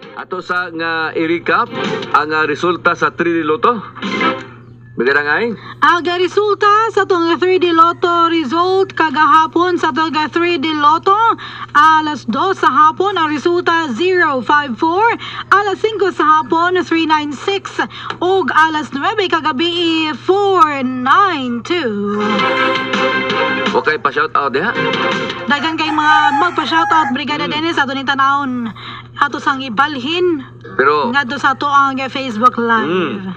Ato sa nga i-recap ang resulta sa 3D Lotto. Bigyan nga ay. Ang resulta sa atong 3D Lotto result kagahapon sa atong 3D Lotto, alas 2 sa hapon ang resulta 054, alas 5 sa hapon 396 ug alas 9 kagabi 492. Okay, pa shout out diha. Daghan kay mga magpa-shoutout, Brigada Dennis, ato ning tanawon, ato sang ibalhin Pero ngadto sa ato ang Facebook Live.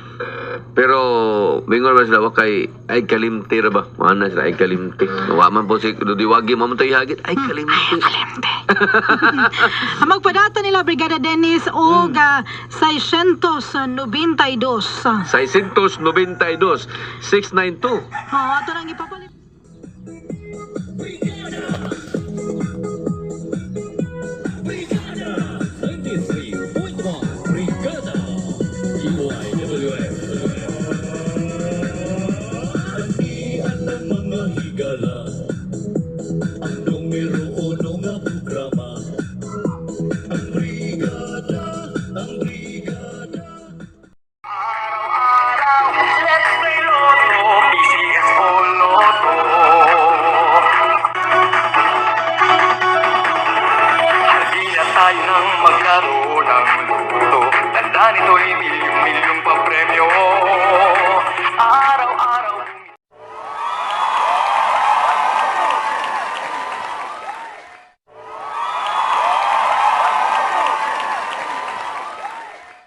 Pero mingon ba sila wa kay ay kalimti ra ba? Mana sila ay kalimti. Wa man po si Dudi Wagi mo man to ihagit ay kalimti. Ay, kalimte. Ang magpadata nila, Brigada Dennis, og 692. 692 692. Oh, ato nang ipapalit. Brigada 93.1 Brigada DYWF. Anian ang mga higala, ang numero uno nga programa. Ang brigada, ang brigada. Araw-araw, let's play Lotto, PCSO Lotto. Halina tayo nang maglaro ng Lotto. Tanda nito'y milyong-milyong papremyo.